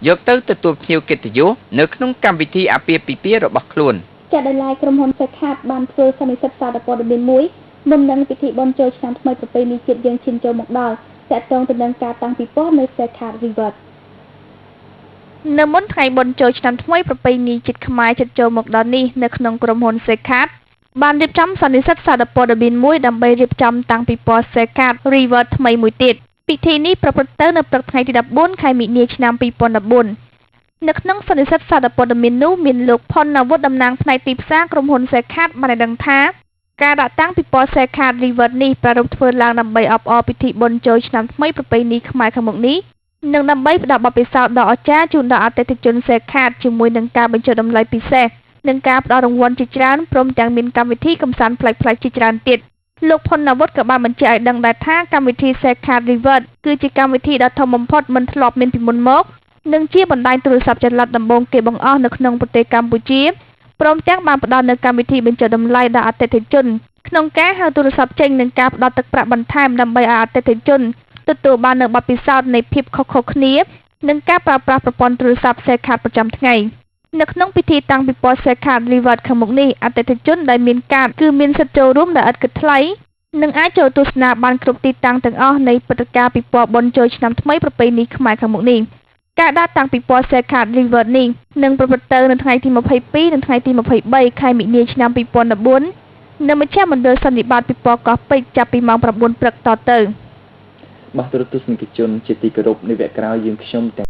យកទៅទទួលភ្ញៀវកិត្តិយសនៅក្នុងកម្មវិធីអាពាហ៍ពិពាហ៍របស់ខ្លួន។ ចាក់ដោយឡែកក្រុមហ៊ុន Cellcard បានធ្វើសន្និសីទសារព័ត៌មានមួយមុននឹងពិធីបុណ្យចូលឆ្នាំថ្មីប្រពៃណីជាតិយើងឈានចូលមកដល់ ទាក់ទងទៅនឹងការតាំងពិព័រណ៍នៅ Cellcard Reward។ នៅមុនថ្ងៃបុណ្យចូលឆ្នាំថ្មីប្រពៃណីជាតិខ្មែរជិតចូលមកដល់នេះ នៅក្នុងក្រុមហ៊ុន Cellcard បានរៀបចំសន្និសីទសារព័ត៌មានមួយដើម្បីរៀបចំតាំងពិព័រណ៍ Cellcard Reward ថ្មីមួយទៀត។ ពិធីនេះប្រព្រឹត្តទៅនៅព្រឹកថ្ងៃទី14ខែមិនិនាឆ្នាំ2014។ នៅក្នុងសន្និសីទសារព័ត៌មាននោះ មានលោកផុនណាវុធ តំណាងផ្នែកទីផ្សារក្រុមហ៊ុន Cellcard បានឲ្យដឹងថា ការដាក់តាំងពិព័រណ៍ Cellcard Reward នេះប្រារព្ធធ្វើឡើងដើម្បីអបអរពិធីបុណ្យចូលឆ្នាំថ្មីប្រពៃណីខ្មែរខាងមុខនេះ និងដើម្បីផ្ដល់បទពិសោធន៍ដ៏អស្ចារ្យជូនដល់អតិថិជន Cellcard ជាមួយនឹងការបញ្ចុះតម្លៃពិសេស និងការផ្ដល់រង្វាន់ជាច្រើន ព្រមទាំងមានកម្មវិធីកម្សាន្តប្លែកៗជាច្រើនទៀត។ លោកផុនណាវុធក៏បានបញ្ជាក់ឲ្យដឹងដែរថា កម្មវិធី Cellcard Reward គឺជាកម្មវិធីដ៏ធំបំផុតមិនធ្លាប់មានពីមុនមក និងជាបណ្ដាញទូរស័ព្ទចល័តដំបូងគេបង្អស់នៅក្នុងប្រទេសកម្ពុជា ព្រមទាំងបានផ្ដល់នូវកម្មវិធីបញ្ចុះតម្លៃដល់អតិថិជនក្នុងការហៅទូរស័ព្ទចេញ និងការផ្ដល់ទឹកប្រាក់បន្ថែម ដើម្បីឲ្យអតិថិជនទទួលបាននូវបទពិសោធន៍នៃភាពខុសៗគ្នា និងការប្រើប្រាស់ប្រព័ន្ធទូរស័ព្ទ Cellcard ប្រចាំថ្ងៃ។ នៅក្នុងពិធីតាំងពិព័រណ៍ Cellcard Reward ខាងមុខនេះ អតិថិជនដែលមានកាតគឺមានសិទ្ធិចូលរួមដោយឥតគិតថ្លៃ និងអាចចូលទស្សនាបានគ្រប់ទីតាំងទាំងអស់នៃព្រឹត្តិការណ៍ពិព័រណ៍បុណ្យចូលឆ្នាំថ្មីប្រពៃណីខ្មែរខាងមុខនេះ។ ការដាក់តាំងពិព័រណ៍ Cellcard Reward នេះនឹងប្រព្រឹត្តទៅនៅថ្ងៃទី22និងថ្ងៃទី23ខែមិនិនាឆ្នាំ2014 នៅមជ្ឈមណ្ឌលសន្និបាតពិព័រណ៍កោះពេជ្រ ចាប់ពីម៉ោង9ព្រឹកតទៅ។ បាទ ទូរទស្សនិកជនជាទីគោរព នៃវគ្គក្រោយយើងខ្ញុំទាំង